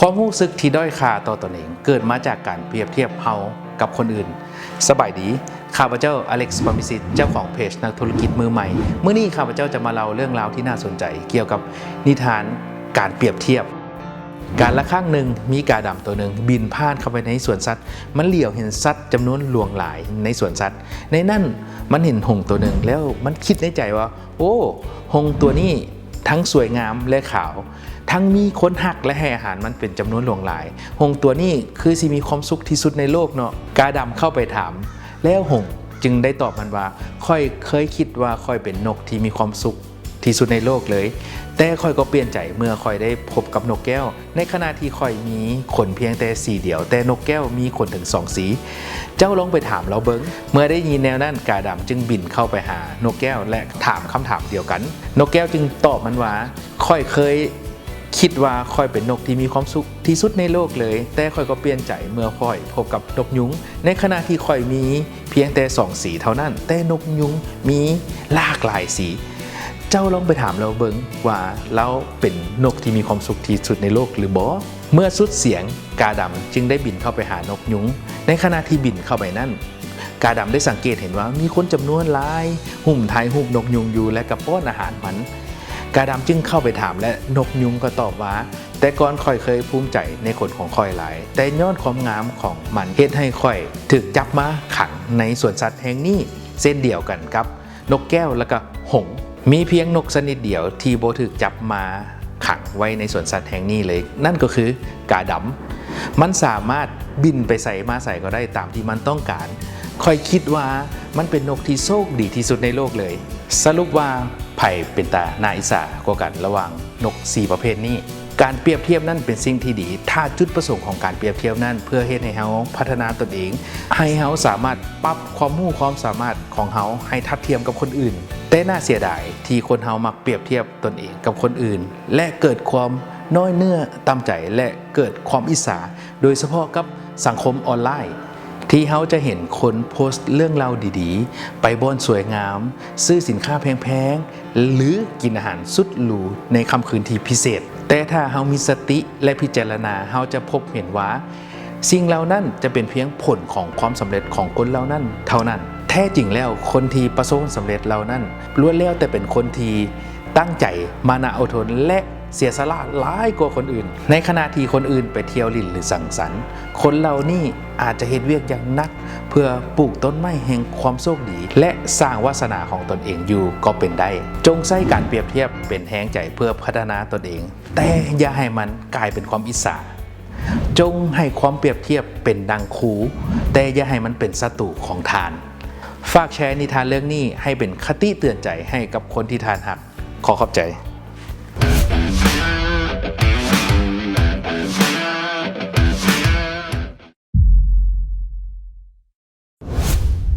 ຄວາມຮູ້ສຶກທີ່ດ້ອຍຄ່າຕໍ່ຕົນເອງ ເກີດມາຈາກການປຽບທຽບເຮົາກັບຄົນອື່ນ. ສະບາຍດີ, ຂ້າພະເຈົ້າ ອາເລັກ ປະມິສິດ, ເຈົ້າຂອງເພຈນັກທຸລະກິດມືໃໝ່. ມື້ນີ້ຂ້າພະເຈົ້າຈະມາເລົ່າເລື່ອງລາວທີ່ໜ້າສົນໃຈ ກ່ຽວກັບນິທານການປຽບທຽບ. ການລະຄັ້ງໜຶ່ງ ມີກາດຳຕົວໜຶ່ງບິນຜ່ານເຂົ້າໄປໃນສວນສັດ. ມັນຫຼຽວເຫັນສັດຈຳນວນຫຼວງຫຼາຍໃນສວນສັດ. ໃນນັ້ນມັນເຫັນຫົງຕົວໜຶ່ງ ແລ້ວມັນຄິດໃນໃຈວ່າ, ໂອ້, ຫົງຕົວນີ້ທັງສວຍງາມ ແລະ ຂາວ, ທັງມີຄົນຮັກ ແລະ ໃຫ້ອາຫານມັນເປັນຈຳນວນຫຼວງຫຼາຍ. ຫົງຕົວນີ້ຄືຊິມີຄວາມສຸກທີ່ສຸດໃນໂລກເນາະ. ກາດຳເຂົ້າໄປຖາມ, ແລ້ວຫົງຈຶ່ງໄດ້ຕອບມັນວ່າ, ຂ້ອຍເຄີຍຄິດວ່າຂ້ອຍເປັນນົກທີ່ມີຄວາມສຸກທີ່ສຸດໃນໂລກເລີຍ, ແຕ່ຂ້ອຍກໍປ່ຽນໃຈເມື່ອຂ້ອຍໄດ້ພົບກັບນົກແກ້ວ. ໃນຂະນະທີ່ຂ້ອຍມີຂົນພຽງແຕ່ສີດຽວ, ແຕ່ນົກແກ້ວມີຂົນເຖິງສອງສີ. ເຈົ້າລອງໄປຖາມລາວເບິ່ງ. ເມື່ອໄດ້ຍິນແນວນັ້ນ, ກາດຳຈຶ່ງບິນເຂົ້າໄປຫານົກແກ້ວ ແລະ ຖາມຄຳຖາມດຽວກັນ. ນົກແກ້ວຈຶ່ງຕອບມັນວ່າ, ຂ້ອຍເຄີຍຄິດວ່າຂ້ອຍເປັນນົກທີ່ມີຄວາມສຸກທີ່ສຸດໃນໂລກເລີຍ, ແຕ່ຂ້ອຍກໍປ່ຽນໃຈເມື່ອຂ້ອຍພົບກັບນົກຍຸງ. ໃນຂະນະທີ່ຂ້ອຍມີພຽງແຕ່ສອງສີເທົ່ານັ້ນ, ແຕ່ນົກຍຸງມີຫຼາກຫຼາຍສີ. ເຈົ້າລອງໄປຖາມລາວເບິ່ງວ່າລາວເປັນນົກທີ່ມີຄວາມສຸກທີ່ສຸດໃນໂລກຫຼືບໍ່? ເມື່ອສຸດສຽງ, ກາດຳຈຶ່ງໄດ້ບິນເຂົ້າໄປຫານົກຍຸງ. ໃນຂະນະທີ່ບິນເຂົ້າໄປນັ້ນ, ກາດຳໄດ້ສັງເກດເຫັນວ່າມີຄົນຈຳນວນຫຼາຍ ຮຸມຖ່າຍຮູບນົກຍຸງຢູ່ ແລະ ກະປ້ອນອາຫານມັນ. ກາດຳຈຶ່ງເຂົ້າໄປຖາມ ແລະ ນົກຍຸງກໍຕອບວ່າ, ແຕ່ກ່ອນຂ້ອຍເຄີຍພູມໃຈໃນຂົນຂອງຂ້ອຍຫຼາຍ, ແຕ່ຍ້ອນຄວາມງາມຂອງມັນເຮັດໃຫ້ຂ້ອຍຖືກຈັບມາຂັງໃນສວນສັດແຫ່ງນີ້ ເຊັ່ນດຽວກັນກັບ ນົກແກ້ວ ແລະ ກະຫົງ. ມີພຽງນົກຊະນິດດຽວທີ່ບໍ່ຖືກຈັບມາຂັງໄວ້ໃນສວນສັດແຫ່ງນີ້ເລີຍ, ນັ້ນກໍຄືກາດຳ. ມັນສາມາດບິນໄປໃສມາໃສກໍໄດ້ຕາມທີ່ມັນຕ້ອງການ. ຂ້ອຍຄິດວ່າມັນເປັນນົກທີ່ໂຊກດີທີ່ສຸດໃນໂລກເລີຍ. ສະຫຼຸບວ່າໃຜເປັນຕາໜ້າອິດສາກວ່າກັນລະຫວ່າງນົກສີ່ປະເພດນີ້? ການປຽບທຽບນັ້ນເປັນສິ່ງທີ່ດີ ຖ້າຈຸດປະສົງຂອງການປຽບທຽບນັ້ນເພື່ອເຮັດໃຫ້ເຮົາພັດທະນາຕົນເອງ, ໃຫ້ເຮົາສາມາດປັບຄວາມຮູ້ຄວາມສາມາດຂອງເຮົາໃຫ້ທັດທຽມກັບຄົນອື່ນ. ແຕ່ໜ້າເສຍດາຍທີ່ຄົນເຮົາມັກປຽບທຽບຕົນເອງກັບຄົນອື່ນ ແລະ ເກີດຄວາມນ້ອຍເນື້ອຕ່ຳໃຈ ແລະ ເກີດຄວາມອິດສາ, ໂດຍສະເພາະກັບສັງຄົມອອນລາຍ ທີ່ເຮົາຈະເຫັນຄົນໂພສເລື່ອງລາວດີໆ, ໄປບ່ອນສວຍງາມ, ຊື້ສິນຄ້າແພງໆ ຫຼື ກິນອາຫານສຸດຫຼູໃນຄ່ຳຄືນທີ່ພິເສດ. ແຕ່ຖ້າເຮົາມີສະຕິ ແລະ ພິຈາລະນາ, ເຮົາຈະພົບເຫັນວ່າ ສິ່ງເຫຼົ່ານັ້ນຈະເປັນພຽງຜົນຂອງຄວາມສຳເລັດຂອງຄົນເຫຼົ່ານັ້ນເທົ່ານັ້ນ. ແທ້ຈິງແລ້ວ, ຄົນທີ່ປະສົບຜົນສຳເລັດເຫຼົ່ານັ້ນ ລ້ວນແລ້ວແຕ່ເປັນຄົນທີ່ຕັ້ງໃຈ, ມານະອົດທົນ ແລະ ເສຍສະຫຼະຫຼາຍກວ່າຄົນອື່ນ. ໃນຂະນະທີ່ຄົນອື່ນໄປທ່ຽວຫຼິ້ນ ຫຼື ສັງສັນ, ຄົນເຫຼົ່ານີ້ອາດຈະເຮັດວຽກຢ່າງໜັກເພື່ອປູກຕົ້ນໄມ້ແຫ່ງຄວາມໂຊກດີ ແລະ ສ້າງວາສະໜາຂອງຕົນເອງຢູ່ກໍເປັນໄດ້. ຈົ່ງໃຊ້ການປຽບທຽບເປັນແຮງໃຈເພື່ອພັດທະນາຕົນເອງ, ແຕ່ຢ່າໃຫ້ມັນກາຍເປັນຄວາມອິດສາ. ຈົ່ງໃຫ້ຄວາມປຽບທຽບເປັນດັ່ງຄູ, ແຕ່ຢ່າໃຫ້ມັນເປັນສັດຕູຂອງທ່ານ. ຝາກແຊນິທານເລື່ອງນີ້ໃຫ້ເປັນຄະຕິເຕືອນໃຈໃຫ້ກັບຄົນທີ່ທ່ານຮັກ. ຂໍຂອບໃຈ.